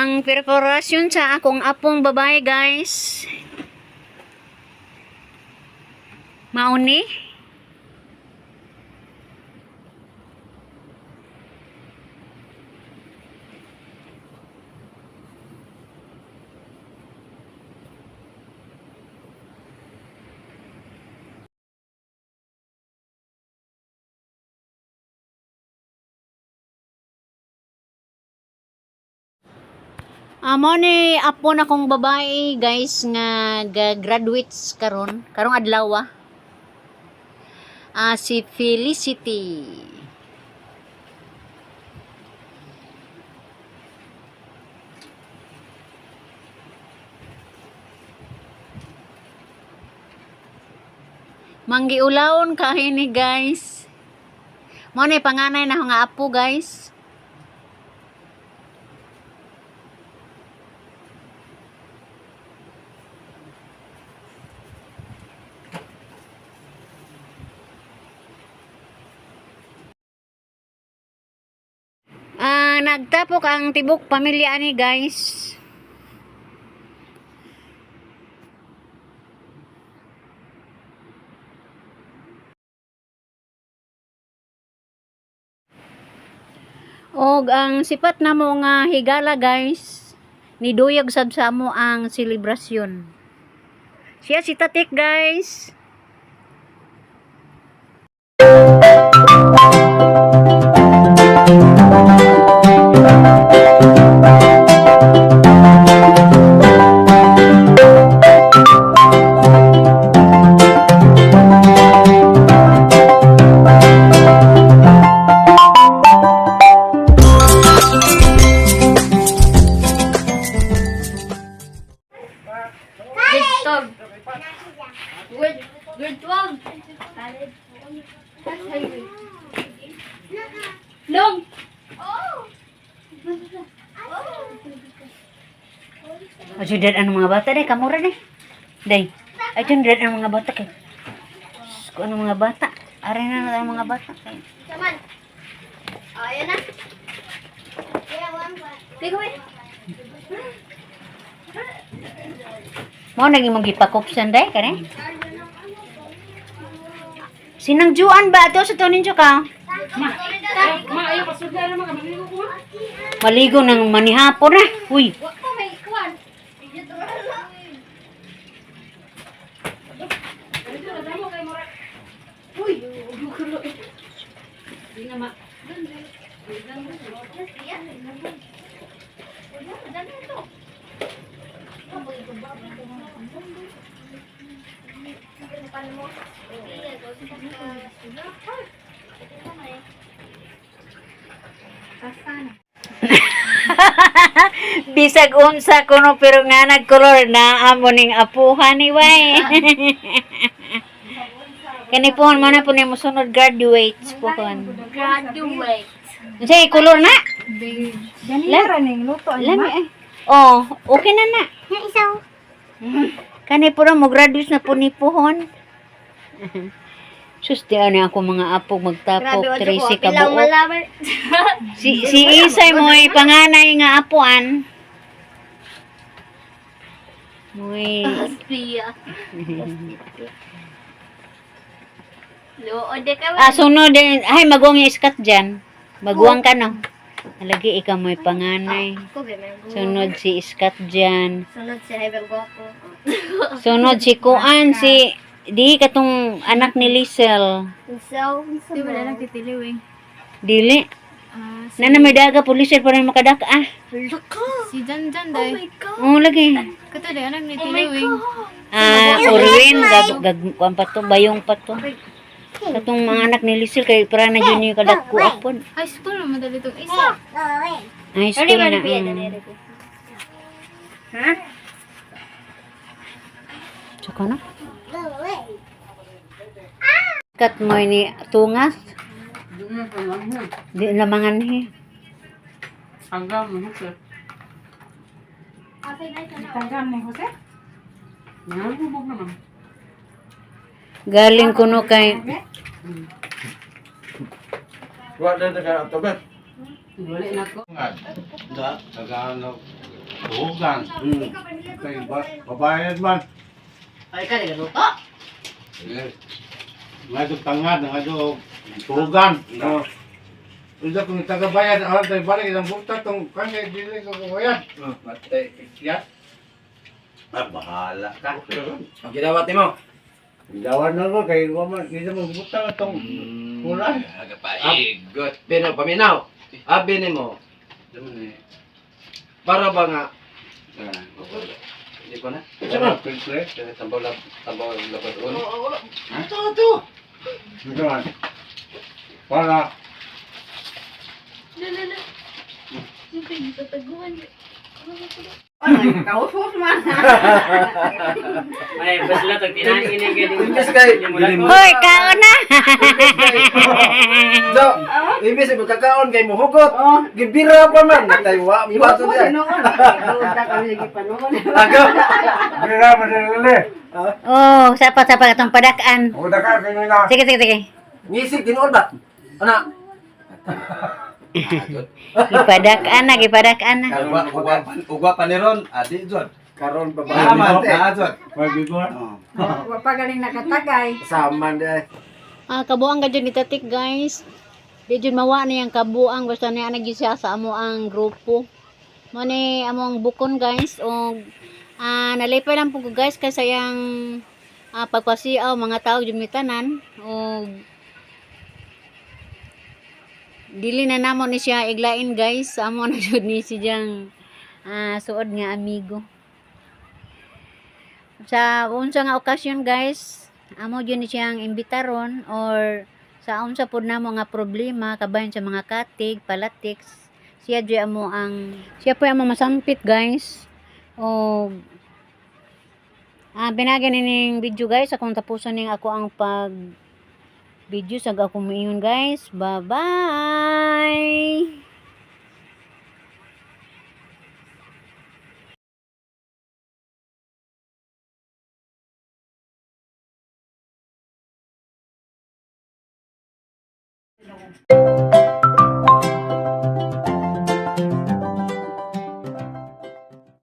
Ang preparasyon sa akong apong babae, guys. Mauni. Amo ni apo na kong babae, guys, nga ga-graduates karon, karong adlaw. Si Felicity. Manggiulawon kayo ni, guys. Mo ni panganay na nga apo, guys. Nagtapok ang tibok pamilya ani, guys. Og ang sipat namo nga higala, guys, niduyag sad sa amo ang selebrasyon. Siya si Tatik, guys. Grade 12. Grade 12. Long. Ayo dad ang mga bata day kamura day. Day. Ayo dad ang mga bata kay. Diyos ko, ano mga bata? Are na na ang mga bata kay. Saman. Oh, ayan na. Tigo eh. Mao naging mong gipakupsan day kare. Sinangjuan ba ato sa tunin ka? Ma, ayaw pasudla naman ka maligo ko ma. Maligo ng manihapon na. Uy, Wa ko may kuwan. Dito na damo kay mura. Uy, gulo. Di na ma. Bisag unsa kuno pero nga nagkolor na amo ning apuhan ni way. Kani po mo na po ni mosunod graduates po kon. Graduate. Unsay kolor na? Ganina ra ning luto. Lami ay. Oh, okay na na. Isaw. Kani po mo graduates na po ni pohon. Sus, di ani ako mga apo magtapok 13 ka Pilang buok. malaman. Si Isay mo ay panganay nga apuan. Moy Aspia. Loo de ka. Ah, sunod din. Ay, maguwang yung iskat dyan. Maguwang ka, no? Lagi, ikaw mo'y panganay. Ko ganun. Sunod si iskat dyan. Sunod si Hyber Goku. Sunod si Kuan, si... Di katong anak ni Liesel. So, Di ba na nagtitiliwing? Dili. Ah, Nana may daga po Liesel para makadak ah. Laka. si Jan Jan Oh day. my God. Oo, lagi. Kato day anak ni Tiliwing. Ah, Orwin, gag, gag, kuan pa to, bayong pa to. Katong mga anak ni Liesel, kay para na yun yung kadak ko apon. High school naman dali tong isa. High school na. Ha? Tsaka na. Kat mo ni tungas. Di lamangan ni. Tanggam ni Jose. Galing kuno kay Wa na ka ato bet. Wala na ko. Da, Tagalog. Tuhugan. Kay babayad man. Ay, ka nagaluto. Nga tangad, nga tuhugan. No. Ito kung tagabayad, alam tayo balik ilang bukta tong kanya dili ko kubayad. Matay. Ya. Ah, bahala ka. Ang gidawat nimo. Dawan na ko kay wa man dili mo bukta tong kulay. Agapaigot. Pero paminaw. Abi nimo para ba nga Hindi ko na. Ito man. Piltre. Tambaw lang, tambaw labad ulo. Ito to. Ito man. Para Lala. Siyempre, tataguan. Kausos man. Ay, basta tag tinahin ini kay Imbes kay Hoy, kaon na. So, imbes mo kakaon kay mohugot. Gibira pa man. Natay wa pa to Iwas diay. noon. Doon kami lagi pa noon. Aga. Bira man dili. Oh, sapat-sapat atong padakan. Uda ka kay na. Sige, sige, sige. Ngisig tinuod ba? Ana. Gipadakan na, gipadakan na. Ugwa, ugwa, ugwa pa ni Ron. Adi, Jod. Karon pa ba? Naman, na, Jod. May bigor. Wa pa galing nakatagay. Saman diay. Ah, kabuang ka dyan itatik, guys. Di dyan mawa na yung kabuang. Basta niya nag siya sa amo ang grupo. Mani among bukon, guys. O, nalipay lang po ko, guys, kasi yang pagpasiaw, mga tao dyan mitanan. O, dili na namo ni siya iglain, guys. Amo na jud ni siyang suod nga amigo. Sa unsa nga okasyon, guys, amo jud ni siyang imbitaron or sa unsa pud namo nga problema kabahin sa mga katig, palatiks, siya jud amo ang siya po amo masampit, guys. O binagi nining video, guys, akong tapusan ning ako ang pag video sa akong moingon, guys. Bye bye.